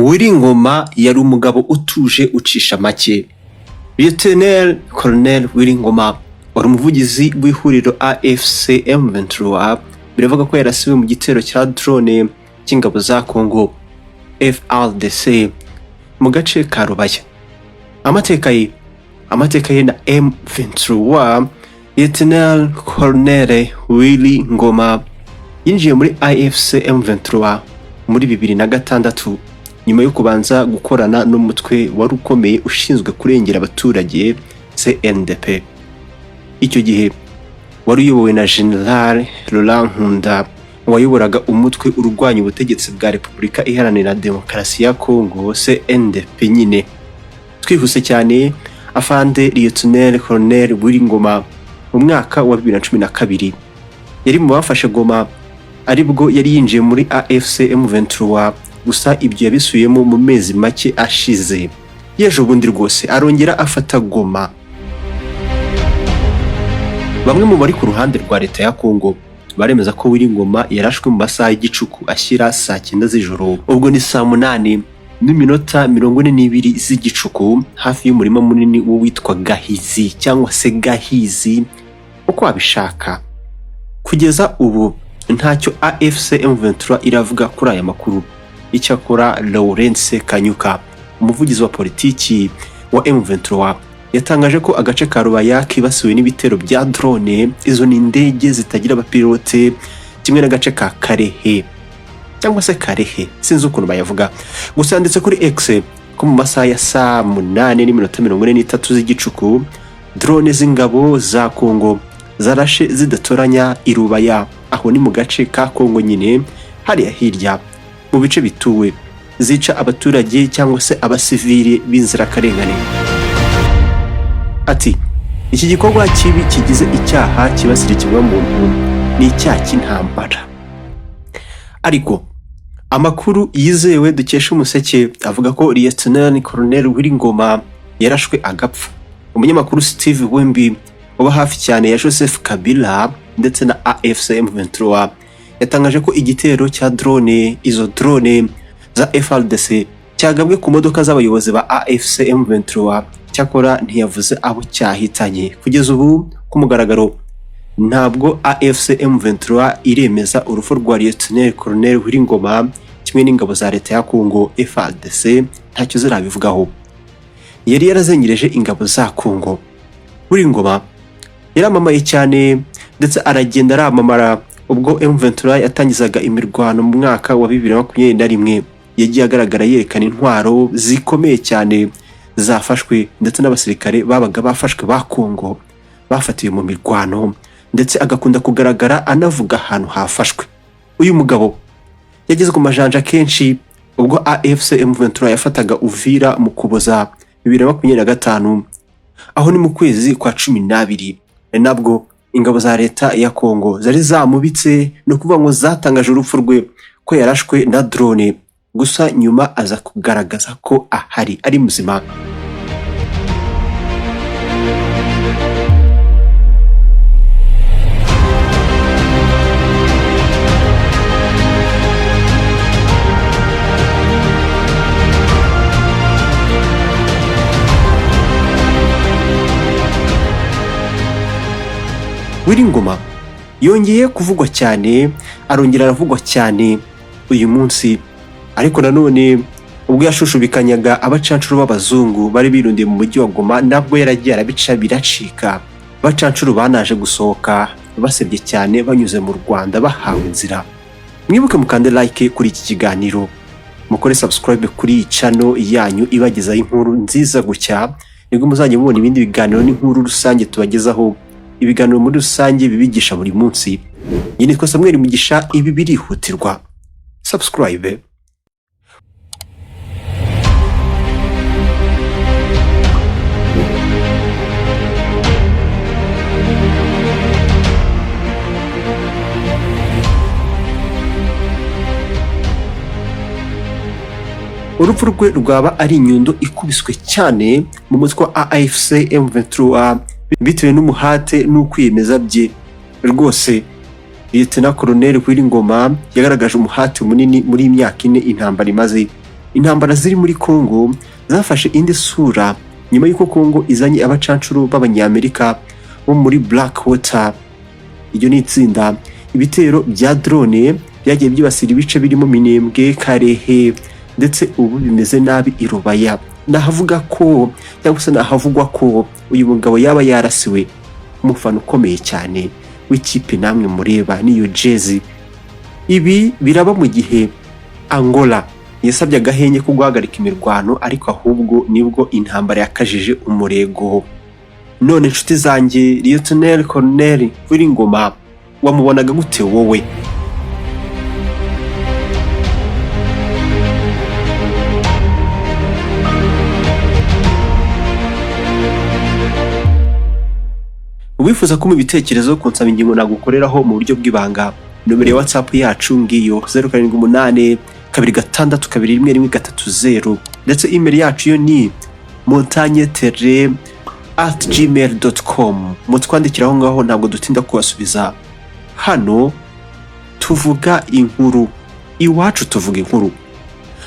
Willy Ngoma yari umugabo utuje, ucisha make. Lieutenant Colonel Willy Ngoma wari umuvugizi w'ihuriro AFC M23, biravuga ko yarasiwe mu gitero cya drone cy'ingabo za Congo FARDC mu gace ka Rubaya. Amateka ye na M23. Lieutenant Colonel Willy Ngoma yinjiye muri AFC M23 muri 2006, nyuma yo kubanza gukorana n'umutwe wari ukomeye ushinzwe kurengera abaturage, CNDP. Icyo gihe wari uyobowe na General Laurent Nkunda, wayoboraga umutwe urwanya ubutegetsi bwa Repubulika Iharanira Demokarasi ya Congo, CNDP nyine. Twihuse cyane, afande Lieutenant Colonel Willy Ngoma mu mwaka wa 2012 yari mu bafashe Goma, aribwo yari yinjiye muri AFC M23. Gusa ibyo yabisubiyemo mu mezi make ashize y'ejo bundi, rwose arongera afata Goma. Bamwe mu bari ku ruhande rwa leta ya Congo baremeza ko Willy Ngoma yarashwe mu masaha y'igicuku ashyira saa 9 z'ijoro, ubwo ni saa 8:42 z'igicuku, hafi y'umurima munini w'uwitwa Gahizi cyangwa se Gahizi, uko wabishaka. Kugeza ubu ntacyo AFC M23 iravuga kuri aya makuru. Icyakora Lawrence Kanyuka, umuvugizi wa politiki wa M23, yatangaje ko agace ka Rubaya kibasiwe n'ibitero bya drone, izo ni indege zitagira abapilote, kimwe n'agace ka Karehe cyangwa se Karehe, sinzi ukuntu bayavuga. Gusa yanditse kuri X ko mu masaha ya saa 8:43 z'igicuku drone z'ingabo za Congo zarashe zidatoranya i Rubaya, aho ni mu gace ka Congo nyine hariya hirya mu bice bituwe, zica abaturage cyangwa se abasivili b'inzirakarengane. Ati: "Iki gikorwa kibi kigize icyaha kibasira ikiremwamuntu, ni icyaha cy'intambara." Ariko amakuru yizewe dukesha Umuseke avuga ko Lieutenant Colonel Willy Ngoma yarashwe agapfa. Umunyamakuru Steve Wembi uba hafi cyane ya Joseph Kabila ndetse na AFC M23 yatangaje ko igitero cya drone, izo drone za FARDC, cyagabwe ku modoka z'abayobozi ba AFC M23. Cyakora ntiyavuze abo cyahitanye. Kugeza ubu ku mugaragaro ntabwo AFC M23 iremeza urupfu rwa Lieutenant Colonel Willy Ngoma, kimwe n'ingabo za leta ya Congo FARDC ntacyo zirabivugaho. Yari yarazengereje ingabo za Congo. Willy Ngoma yaramamaye cyane, ndetse aragenda aramamara ubwo M23 yatangizaga imirwano mu mwaka wa 2021. Yagiye agaragara yerekana intwaro zikomeye cyane zafashwe, ndetse n'abasirikare babaga bafashwe ba Congo bafatiwe mu mirwano, ndetse agakunda kugaragara anavuga ahantu hafashwe. Uyu mugabo yageze ku majanja kenshi ubwo AFC M23 yafataga Uvira mu Kuboza 2025, aho ni mu kwezi kwa 12. Nabwo ingabo za leta ya Congo zari zamubitse, ni ukuvuga ngo zatangaje urupfu rwe ko yarashwe na drone, gusa nyuma aza kugaragaza ko ahari ari muzima. Willy Ngoma yongeye kuvugwa cyane, arongera aravugwa cyane uyu munsi, ariko nanone ubwo yashushubikanyaga abacancuro b'abazungu bari birundiye mu mujyi wa Goma, nabwo yaragiye arabica biracika. Abacancuro banaje gusohoka basebye cyane banyuze mu Rwanda bahawe inzira. Mwibuke mukande like kuri iki kiganiro, mukore subscribe kuri iyi channel yanyu ibagezaho inkuru nziza gutya, nibwo muzajya mubona ibindi biganiro n'inkuru rusange tubagezaho, ibiganiro muri rusange bibigisha buri munsi. Njye nitwa Samuel Mugisha, ibi birihutirwa. Subscribe. Urupfu rwe rwaba ari inyundo ikubiswe cyane mu mutwe wa AFC M23 bitewe n'umuhate n'ukwiyemeza bye. Rwose Lieutenant Colonel Willy Ngoma yagaragaje umuhate munini muri iyi myaka 4 intambara imaze. Intambara ziri muri Congo zafashe indi sura nyuma y'uko Congo izanye abacancuro b'Abanyamerika bo muri Blackwater. Iryo ni itsinda. Ibitero bya drone byagiye byibasira ibice birimo Minembwe, Karehe, ndetse ubu bimeze nabi i Rubaya. Nahavuga ko cyangwa se nahavugwa ko uyu mugabo yaba yarasiwe, umufana ukomeye cyane w'ikipe namwe mureba niyo jezi. Ibi biraba mu gihe Angola yasabye agahenge ko guhagarika imirwano, ariko ahubwo nibwo intambara yakajije umurego. None inshuti zanjye, Lieutenant Colonel Ngoma wamubonaga gute wowe? Wifuza kumpa ibitekerezo, kunsaba ingingo nagukoreraho mu buryo bw'ibanga, nomero ya WhatsApp yacu ngiyo: 0782621130, ndetse email yacu yo ni montagnetere@gmail.com. Mutwandikira aho ngaho, ntabwo dutinda kubasubiza. Hano tuvuga inkuru, iwacu tuvuga inkuru.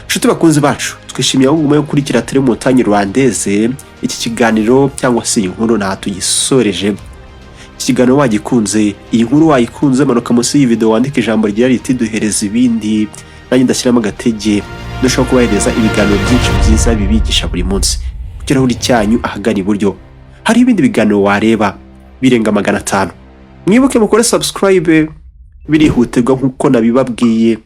Nshuti bakunzi bacu, twishimiye aho nguma yo gukurikira Tele Montagne Rwandaise. Iki kiganiro cyangwa se iyi nkuru nta tugisoreje. Iki kiganiro wagikunze, iyi nkuru wayikunze, manuka munsi y'iyi video wandike ijambo rigira riti "Duhereza ibindi", nanjye ndashyiramo agatege, ndashobora kubahereza ibiganiro byinshi byiza bibigisha buri munsi. Ku kirahuri cyanyu ahagana iburyo hari ibindi biganiro wareba birenga 500. Mwibuke mukore subscribe, birihutirwa nk'uko nabibabwiye.